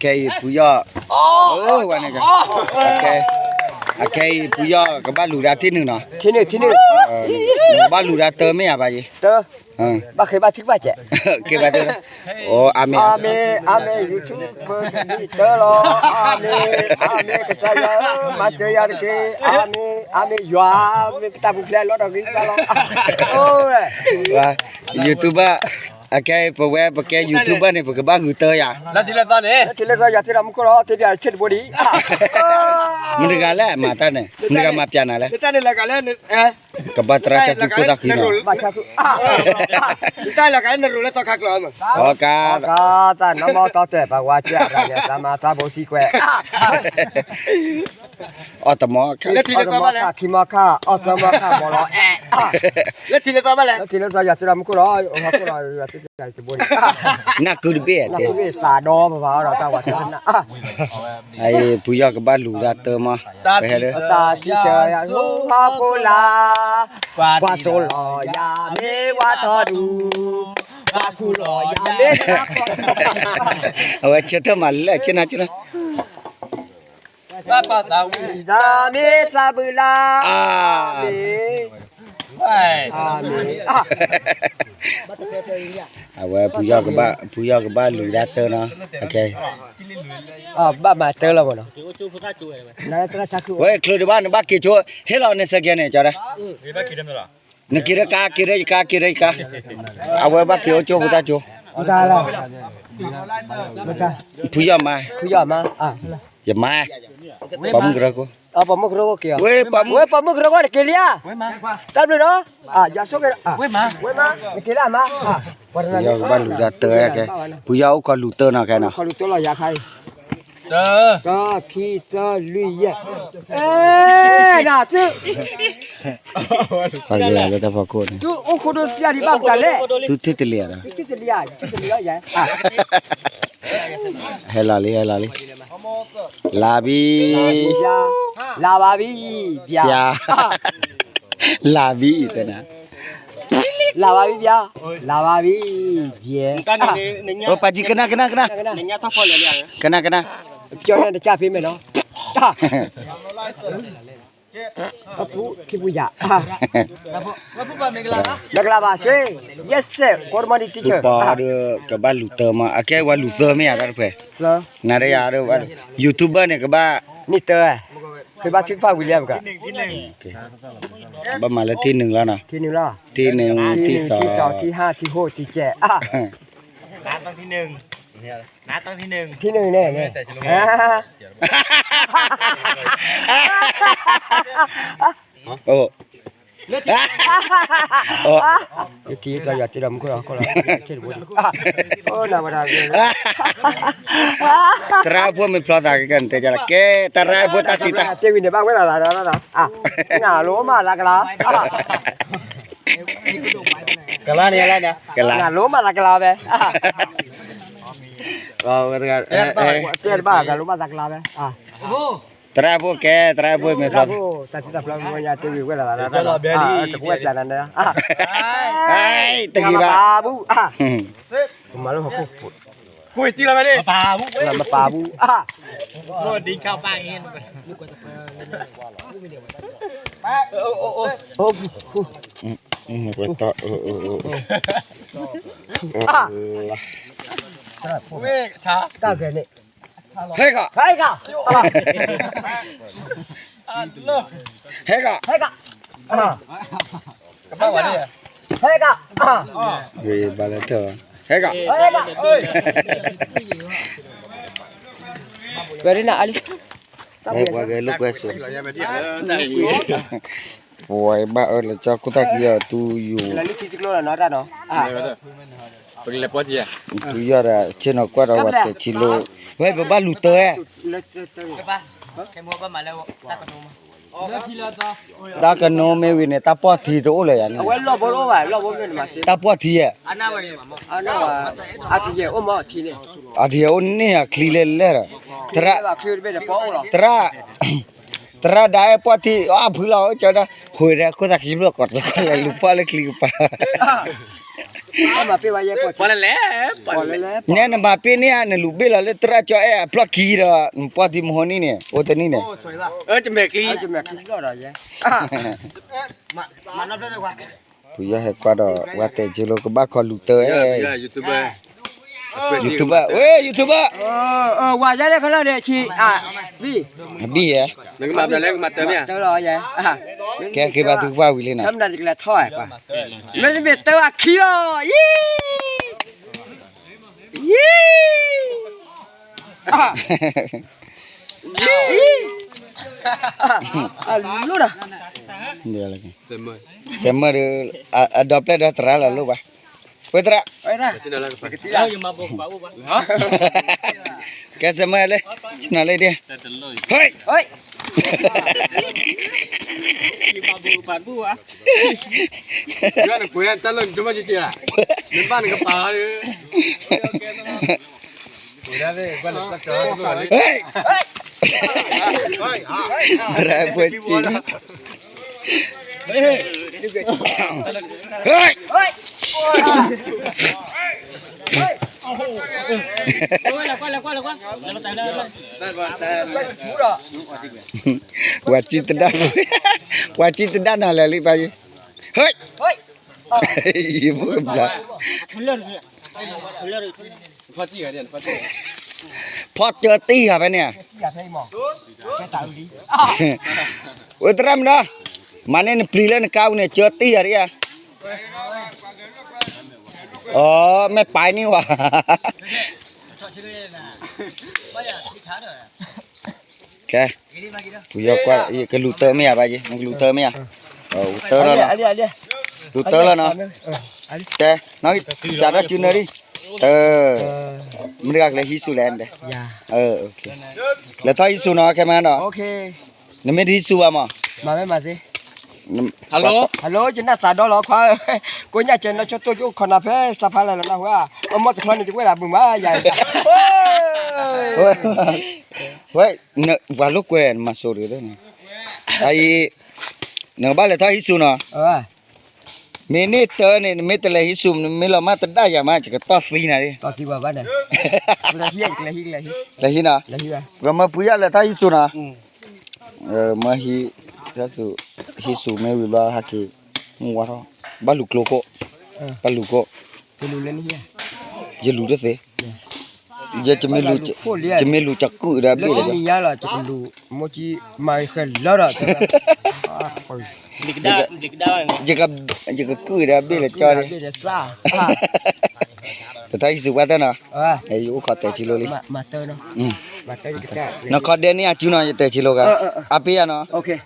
ခဲအံၤဖုယီၢ်, ဝဲန့ၣ်, အခဲအံၤဖုယီၢ်ကဘၣ်လူၤဒၣ်ထံၣ်နုာ်နီၤ, ထံၣ်နုာ်, ထံၣ်နုာ်, နကဘၣ်လူၤဒၣ်တၢ်မ့ၢ်ဧါဘၣ်ယံၤ, တၢ်, ဘၣ်ဃ့ဘၣ်ထုကဖၣ်ကဲး, ကဲဘၣ်, အိ အၤမ့ၣ်, အၤမ့ၣ်, အၤမ့ၣ် YouTube တၢ်လီၤ, အၤမ့ၣ်, အၤမ့ၣ် ကစၢ်ယွၤ မၤစၢၤယၤတက့ၢ်, အၤမ့ၣ်, အၤမ့ၣ် ယွၤ, မ့ၢ်ပတၢ်ပူၤဖျဲးလီၤဒီးဂ့ၤကလီၤ, ဝဲ YouTube အခဲအံၤ ပဝဲပကဲ YouTube န့ၣ် ပကဘၣ်ဂုာ်တၢ်ယၤ, လၢထံးလၢသီန့ၣ်, လၢထံးလၢသီ ယွၤတ့ဒီးမူခိၣ်လီၤ တ့ပၠးဆ့ၣ်တဘိဒံး, မတၤတဂၤလဲၣ် မၤတၢ်န့ၣ် မတၤတဂၤမၤပၠးနၤလဲၣ်, ကဘၣ်သရၣ်တၢ်သူၣ်ကိၢ်သးခုနီၤ, တၢ်လၢကလဲၤနရိၤလၢသီခါကျိၤ, အီကါ, တၢ်နီၢ်မီၢ်တီတဲာ် ပှၤဝါကဲအတၢ်န့ၣ် တၢ်မၤသးဘိသံကွဲး အီၣ်တမီၢ်, လၢထံးလၢသီဘၣ်လဲၣ်, ခံမီၢ်ခါ အီၣ်သၢမီၢ်ခါ မီၢ်လီၤအဲၣ်, လၢထံးလၢသီဘၣ်လဲၣ်, လၢထံးလၢသီ ယွၤတ့ဒီးမူခိၣ်လီၤ, ဟီၣ်ခိၣ်လီၤ, ယွၤတ့တဘိန့ၣ်, နၢ်ကုတဘ့ၣ်, နၢ်ကုတဘ့ၣ်သးဒီပပှၤအီၤဒီးတၢ်ဝၤတၢ်နး, အံၤဖုယီၢ်ကဘၣ်လူၤဒၣ်တၢ်မီၢ်, ပဟဲလၢ တၢ်စံးဆၢယၤ ဟီၣ်ခိၣ်လာ်, ပှၤသိၣ်လီၤယၤမ့ၢ်ဝါထီၣ်ဒူ, ပှၤခူၣ်လီၤယၤမ့ၢ် အဝဲဆၢထၢၣ်မးလၢဆ့နၤဆ့နၤ, ဘၣ်ပာ်သးဝံၣ် တၢ်မ့ၢ်သးဘုးလၢ်, အဝဲဖုယီၢ်ကဘၣ်လူၤဒၣ်တၢ်နီၤ, ဘၣ်မၤတၢ်လီၤမးနီၤ, ဝဲချုးဒံးဘၣ် နဘၣ်က့ၤဆိ ဟ့ၣ်လီၤနစကဲန့ၣ် ကၠီဒၣ် နက့ၤဒီးကါ က့ၤဒီးယကါ က့ၤဒီးယကါ, အဝဲဘၣ်က့ၤအိၣ်ကၠိဖိတၢ်ကၠိ, ဖုယီၢ်မါ, ဖုယီၢ်မါ, ယမါ, ပိာ်မုၣ်ကရၢခိၣ်, ပိာ်မုၣ်ကရၢခိၣ်က့ၤ, ဝဲပိာ်မုၣ်ကရၢခိၣ်တက့ၤလံဧါ, တၢ်ဘျုးနီၤ, ယဆိက့ၤ, ဝဲမါ, နက့ၤလၢအမါ, ဖုယီၢ်ကဘၣ်လူၤတၢ်တၢ်ကဲ, ဖုယီၢ်အိၣ်ခိးလူၤတၢ်နီၤခဲနီၤ, တၢ်, ခံ သၢ လွံၢ် ယဲၢ်, အဲ, နၤ, လၢတၢ်ဖီခိၣ်န့ၣ်, သုအိၣ်ခိးဒိၣ်သၢဒံးဘၣ်မတၤလဲၣ်, သုထံၣ်တလံၤဧါ, ဟဲလီၤလံ ဟဲလီၤလံ, လၢဘံ, လၢဘံ, ပျဲ, လၢဘံတဲနၤ, လၢဘံပျဲ, လၢဘံပျဲ, ပာ်ကံ ကနၣ် ကနၣ် ကနၣ်, ကနၣ် ကနၣ်, ကၠီန့ၣ်တကၢ်ဖဲမဲာ်နီၤ, ခံပူၤယၤ, မင်္ဂလာပါရှင်, yes sir, good morning teacher, ပှၤဒီးကဘၣ်လူၤတၢ်မး အကဲဝဲလူၤတၢ်မ့ၢ်ဧါတၢ်တဖှဲး, နၤဒီးယၤဒီး YouTuber န့ၣ်ကဘၣ်, န့ၢ်တၢ်, ဃ့ဘါထုကဖၣ်ဝံၤလံဧါပက, ဘၣ်မၤလၢထံၣ်နုာ်လီၤနီၤ, ထံၣ်နုာ်လီၤ, ထံၣ်နုာ်, ထံၣ်နုာ်, ထံၣ်စီၤ, ထံၣ်စီၤ, ထံၣ်ဟါ, ထံၣ်ဟိၣ်, ထံၣ်စဲး, ထံၣ်နုာ်န့ၣ်, အိၣ်, ယထံၣ်ကီယွၤတ့ဒီးမူခိၣ်လီၤ, ခိၣ်လီၤ, ထံၣ်တဘိ, သရၣ်ဖိမ့ၢ်ဖျီသးကကဲတဲလၢကဲ, သရၣ်ဖိတၢ်တံၢ်တၢ်, တ့ဝံၤန့ၣ်ဘၣ်ဝဲလီၤ, နၤလိမၤသးကလၤ, ကလၤန့ၣ်, နၤလိမၤသးကလၤဝဲ, တဲတဘၣ် နၤလိမၤသးကလၤဝဲ, သရၣ်ဖိကဲ, သရၣ်ဖိမ့ၢ်ဖျီ, သရၣ်ဖိ, တၢ်တံၢ်တၢ်ဖျီမ့ၢ်ဝဲညါတ့ဝံၤဝဲလီၤ, တကွဲးစၢ်နၤန့ၣ်, တဂ့ၤဘၣ်, မၤလၢဟီၣ်ခိၣ်, မပာ်ဘူး, တၢ်ဂဲၤန့ၣ်, ဟဲကီး, ဟဲကီး, ဟဲကီး, ဟဲကီး, ဟဲကီး, ဝံၤဘၣ်လၢထၢၣ်, ဟဲကီး, ဝဲဒၣ်နၤအလံ, ပှၤဂဲၤလိာ်ကွဲဆိ, ပဝဲဘၣ်အၢလၢကၠီခိၣ်သၣ်ကံအီၤတူၢ်ယူၤ, တူၢ်ယီၢ်ဒီးဆ့ၣ်နီၤကွၢ်ဒီးဝဲတဲဆံလိ, ဝဲပဘၣ်လူၤတၢ်, တၢ်ကနိမ့ၢ်ဝံၤန့ၣ် တၢ်ပီၢ်ထံတအိၣ်လၢၤယၤန့ၣ်, တၢ်ပီၢ်ထံဧါ, အထံယဲၢ်အိၣ်မ့ၢ်ထံန့ၣ်, အထံယဲၢ်အိၣ်န့ၢ်အချံလဲၣ်လဲၣ်ဒီး, သရၣ်, သရၣ်ဒၣ်အဲၣ်ပီၢ်ထံ, အဖုလီၤကၠီဒီး ဃိဒီးခိၣ်သၣ်ခံဖျိၣ်ကိးတကီၢ်လၢလူၤပီၢ်လၢချံကပၤ, မၤပ့ၢ်ဝဲယဲ ပှၤလဲၣ်လဲၣ်, နဲနမၤပ့ၢ်န့ၢ်ဧါ, နလူၤဘ့ၣ်လီၤလၢသရၣ်ကၠီအဲၣ်အဖျီၣ်ခံဒီး နပှၢ်တံၤမဟိန့ၣ်န့ၣ် အိၣ်တနံၣ်န့ၣ်, ပယီၤဟဲကွၢ်ဒီး ဝဲတဲာ်ကၠိလိၤ ကဘၣ်ခီလူၤတၢ်အဲၣ်, YouTube, ဝဲ YouTube, ဝၤယဲလၢခီလီၤန့ၣ် ဆံး, ဘံၣ်ယဲ, ကဲက့ၤဘၣ်သုကပၣ်ဝံၤလံနီၤ, မ့တမ့ၢ်တၢ်ဝဲခံလီၤ, ယံၤ စဲးမၢဒီး အဒီပျဲၢ်ဒီးသရၣ်လီၤလိၣ်ဘၣ်, ဝဲသရၣ်, ကဲစဲးမၢလၢ, နၤလၢဒ်, ဟဲ, နဘၣ်နကပၤလၢ ဟဲ, ဟဲ, ပှၤကံတဒၣ်, ပှၤကံတဒၣ်နၤလၢာ်လံပၢ်ယံၤ, ဟဲ, ယဖိကဘျါ ဖီၣ်တၢၢ်တံၢ်ဂၤဖဲန့ၣ်, ဝဲသရၣ်မနီၤ, မၤန့ၢ်နပျံၤလၢနကါပူၤန့ၣ် ကၢတံၢ်ဂၤဒ်ဧါ, အီ မ့ၢ်ပၢ်န့ၢ်ဝဲ, ကဲ, ပယီၤကွၢ် ကလူၤတၢၢ်မ့ၢ်ဧါဘၣ်ယ့ၣ်, နကလူၤတၢၢ်မ့ၢ်ဧါ, တၢၢ်လီၤနီၤ, လူၤတၢၢ်လီၤနီၤ, တဲ, စးထီၣ်စုနၢဒံၣ်, တၢၢ်, မ့ၢ်တဂၤကလဲၤဟံးဆူၣ်လဲၣ်, လဲၤထီၣ်ဟံးဆူၣ်နီၤ ခဲမးနီၤ, နမ့ၢ်တဟံးဆူၣ်ဘၣ်မး, မၤမ့ၢ်မၤစ့, hello, ယနၢ်သးဒီလီၤခွါ, ကိးညၣ်ကဲနီၢ်ဆိတိၢ် ယအိၣ်ခိးနၤဖဲစးဖးလၢ်လီၤနၢ်ဟူဧါ, အမီၢ်တချီန့ၣ် ယဝဲဒၣ်ဘုမးယၤ, ဝဲ, ပှၤလိာ်ကွဲ နမၤစိၤတဂ့ၤန့ၣ်, အအံၤ, နကဘၣ်လဲၤထီၣ်ဟံးဆူၣ်နီၤ, မ့ၢ်န့ၢ်တၢၢ်န့ၣ် နမ့ၢ်တလဲၤဟံးဆူၣ် နမ့ၢ်လီၤမၢ်တဒၣ်ယၤမး ယကတီၢ်သံနၤ, လဲၤဟံးနီၤ, ပှၤမၢပူၤယၣ်လဲၤထီၣ်ဟံးဆူၣ်နီၤ, မၢဟံးဆူၣ်, ဟံးဆူၣ်မ့ၢ်ဝံၤဘျီဟဲက့ၤ, မ့ၢ်ဝါထီၣ်, ဘၣ်လူၤကျိခိၣ်, ဘၣ်လူၤခိၣ်, ယလူၤတသ့, ယ, ယမ့ၢ်လူၤကကုၣ်ဒီးဘ့ၣ်လၢ, မ့ၢ်ကလီၤ, ယကကုၣ်ဒီးဘ့ၣ်လၢကၠီ, လဲၤထီၣ်ဟံးဆူၣ်ပှၢ်တၢၢ်နီၤ, ယအိၣ်ခိးတဲာ်ဆံလိၤလံ, နခီဒဲန့ၢ်အစုနီၤ ယတဲာ်ဆံလိၤဂၤ, အပ့ၢ်ယၤနီၤ,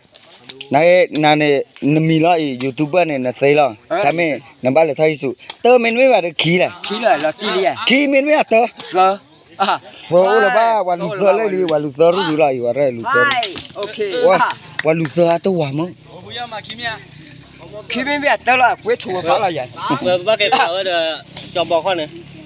န, နန့ၣ်, နမံၤလီၤအံၤ YouTuber န့ၣ် နသ့လီၤ, တၢ်မ့ၢ်, နဘၣ်လဲၤထီၣ်ဟံးဆူၣ်, တၢ်မ့ၢ်တမ့ၢ်ဘၣ်ဒီးခံလဲၣ်, ခံမ့ၢ်တမ့ၢ်ဘၣ်တၢ်, သၢအိၣ်လၢၤဘၣ်, ပှၤလူၤသၢလၢလံ, ပှၤလူၤသၢရူၢ်ရူၢ်လီၤအံၤ, ပှၤလူၤသၢရူၢ်, ပှၤလူၤသၢအတဝၤမၢ, ခံမ့ၢ်တမ့ၢ်ဘၣ်တၢ်လီၤ, ကွ့ထူဝဲဖးလီၤယၤ, ပဘၣ်က့ၤပာ်ဝဲဒီး, ကၠီဘီခီန့ၣ်